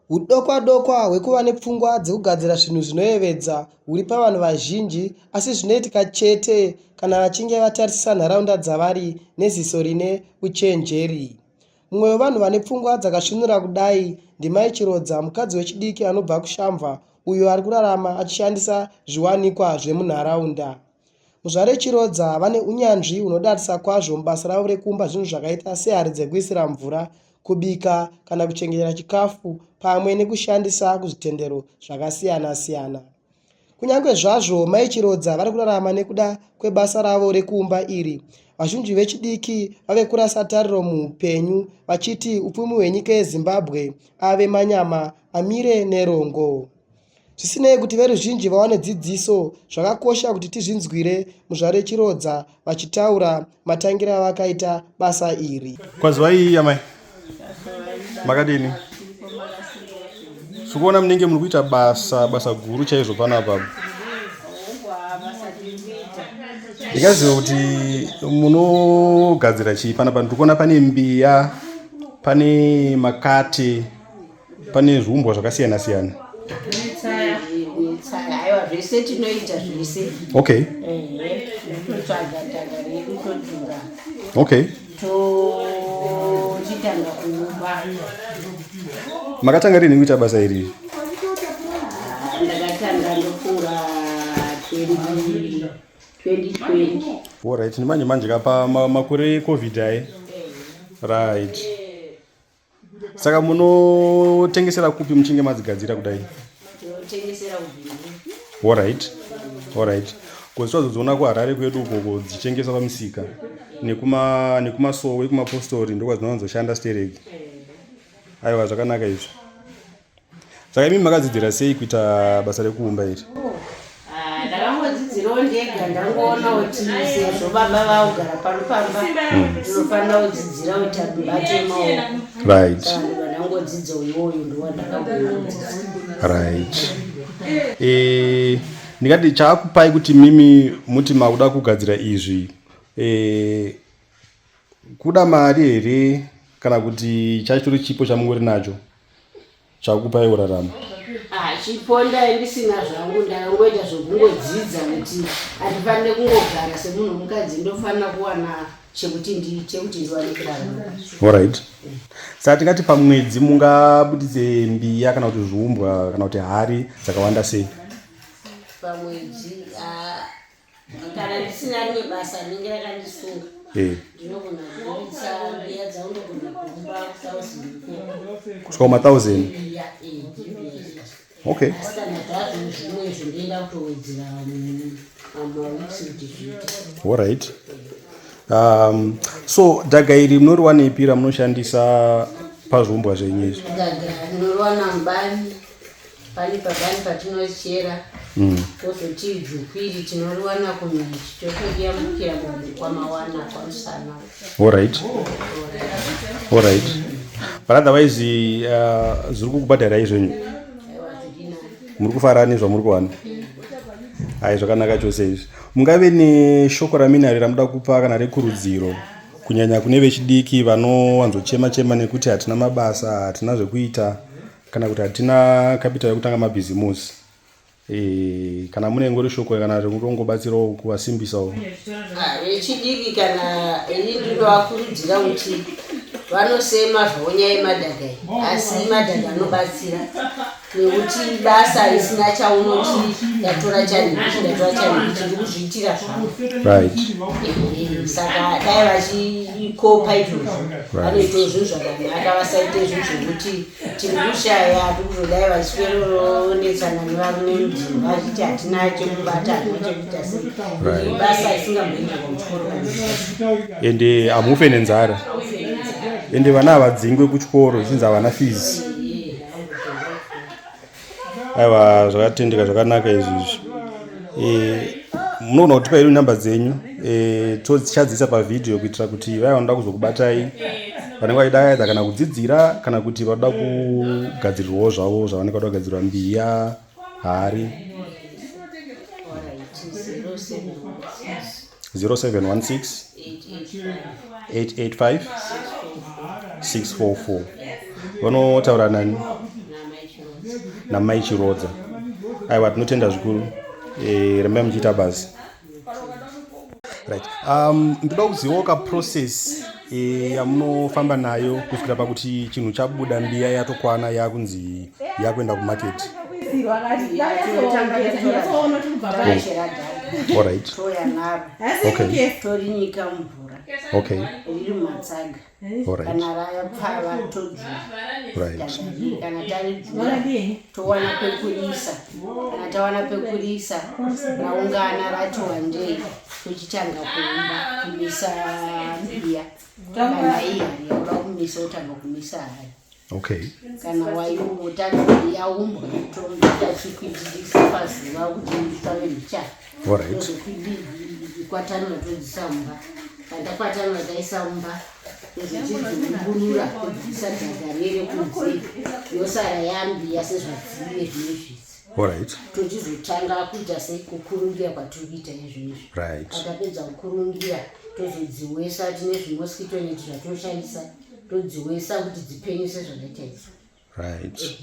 Hudokwadokwa hwekuva nepfungwa dzekugadzira zvinhu zvinoyevedza huri pavanhu vazhinji asi zvinoitika chete kana vachinge vatarisisa nharaunda dzavari neziso rine uchenjeri. Mumwe wevanhu vane pfungwa dzakasvinura kudai ndiMai Chirodza, mukadzi wechidiki anobva kuShamva uyo ari kurarama achishandisa zviwanikwa zvemunharaunda. Muzvare Chirodza vane unyanzvi hunodarisa kwazvo mubasa ravo rekuumba zvinhu zvakaita sehari dzekuisira mvura, kubika kana kuchengetera chikafu pamwe nekushandisa kuzvitendero zvakasiyana-siyana. Kunyange zvazvo Mai Chirodza vari kurarama nekuda kwebasa ravo rekuumba iri, vazhinji vechidiki vave kurasa tariro muupenyu vachiti upfumi hwenyika yeZimbabwe ave manyama amire nerongo. Zvisinei kuti veruzhinji vawane dzidziso, zvakakosha kuti tizvinzwire Muzvare Chirodza vachitaura matangiro avakaita basa iri. Kwazivai amai, makadini? Sikuona munenge muri kuita basa basa guru chaizvo panapa. Ndingaziva kuti munogadzira chii panapa? Ndiri kuona pane mbiya, pane makate pane zviumbwa zvakasiyana siyana. Aiwa zvese tinoita zvese. Okay. Totsvaga tanga redu totura. Okay. Tochitanga kuumba. Makatanga rini kuita basa iri? Ah, ndakatanga ndofunga 2020. Alright, manje manje kapa makore eCovid aye. Right. Saka munotengesera kupi muchinge madzigadzira kudai? Tinotengesera kuBindu. Alright. Alright. Because twazodziona kuHarare kwedu ukoko dzichitengeswa pamisika nekuma nekumasowe kumapostori ndokwadzinowanzoshanda stereki. Aiwa zvakanaka izvi. Saka imi makadzidzira sei kuita basa rekuumba iri? Ah, ndakangodzidzirawo ndega ndangoona kuti sezvo baba vaugara pano pamba ndinofanira kudzidzira kuti abate maoko. Right. Saka ndobva ndangodzidza uyoyo ndowandakagona kudzidza. Right. Eh, ndingati chaakupai kuti mimi muti makuda kugadzira izvi eh, kuda mari here kana kuti chachitori chipo chamungori nacho chakupai urarama? Ah, chipo ndai ndisina zvangu, ndakangoita zvokungodzidza kuti handifanire kungogara semunhu womukadzi, ndofanira kuwana chekuti ndiite kuti ndiwane kurarama. Alright. Saka tingati pamwedzi mungabuditse mbiya kana kuti zviumbwa kana kuti hari dzakawanda sei? Pamwedzi ah, kana ndisina rimwe basa rinenge rakandisunga Eh, ndinogona kuburitsa mbiya dzaunogona kuumba thousand ikoko. Kusvika kuma 1000. Mbiya eh, mbiya idzi. Okay. Asi kana zvazvo zvimwe izvo ndoenda kutowedzera maweeks kuti zviite. Alright. So dhaga iri munoriwanepi ramunoshandisa pazviumbwa zvenyu izvi? Dhaga rinoriwana mubani, pane pabani patinochera. Kozoti dzvuku iri tinoriwana kumiti, totoriyambukira kwamawana kwamusana. Alright. Alright. But otherwise zviri kukubhadharai zvenyu? Aiwa, zviri nani. Muri kufara nezvamuri kuwana? Hai, zvakanaka chose izvi. Mungave neshoko raminari ramuda kupa kana rekurudziro kunyanya kune vechidiki vanowanzochema chema nekuti hatina mabasa, hatina zvekuita kana kuti hatina capital yekutanga mabhizimusi? Kana mune ngori shoko kana rekungobatsirawo kuvasimbisawo. Ah, vechidiki kana ini ndinovakurudzira kuti vanosema zvavo nyaya yemadhaga iyi, asi madhaga anobatsira nekuti basa risina chaunoti ndatora chanhichi, ndatora chanhichi, ndiri kuzviitira zvangu. Saka dai vachikopa izvozvo, vanoitawo zvinhu zvakanaka, vasaite zvinhu zvekuti tiri kushaya, tiri kuzodai vachisweroronetsana nevarume mudzimba vachiti hatina chekubata, hatina chekuita sei. Basa risingamboenda kuchikoro kana Ende hamufe nenzara, ende vana havadzingwe kuchikoro zvichinzi havana fees. Aiwa, zvakatendeka, zvakanaka izvizvi. Munogona kutipa hedu namba dzenyu, tochadziisa pavhidhiyo kuitira kuti vaya vanoda kuzokubatai vanenge vachida either kana kudzidzira kana kuti vanoda kugadzirirwawo zvavo zvavanenge vada kugadzirwa, mbiya, hari. 0716 885 644. Vanotaura nani? Namai Chirodza. Aiwa, tinotenda zvikuru. Rambai muchiita basa. Right. Ndoda kuzivawo kaprocess yamunofamba nayo kusvikira pakuti chinhu chabuda, mbiya yatokwana, yakunzi yakuenda kumarket. Tachera dhaga. Toya naro. Torinyika mumvura. Riri mumatsaga. Kana rapfava, todzvura. Dhaga kana taridzvura, towana pekuriisa. Kana tawana pekuriisa, raungana rati wandei, tochitanga kuumba, kumisa mbiya. Kana ihari yauda kumisa, wotanga kumisa hari. Kana waiuta, yaumbwa, toita chikwididisa pazuva kuti ipfave mbichana. Tozokwatanura, todzisa mumba. Kana takwatanura, taisa mumba, tozochidziumburura, tobvisa dhaga rere kunze, yosara yambiya sezvadzive zvinezvidzi. Tochizotanga kuita sekukurungira kwatiri kuita izvinezvi. Patapedza kukurungira, tozodziwesa. Tine zvimosquito net zvatinoshandisa, todziwesa kuti dzipenye sezvakaita izvo.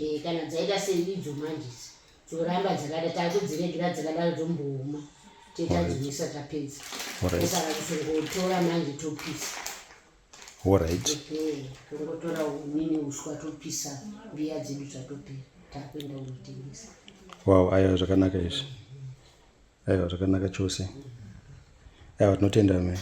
Ehe, kana dzaita seidzo manje idzi, dzoramba dzakada, takudziregera dzakadaro dzombooma, tetadziwesa, tapedza. Saka kuzongotora manje, topisa. Ehe, tongotora huni neuswa, topisa mbiya dzedu, dzatopera, takuenda kunotengesa. Wow, aiwa, zvakanaka izvi. Aiwa, zvakanaka chose. Aiwa, tinotenda me.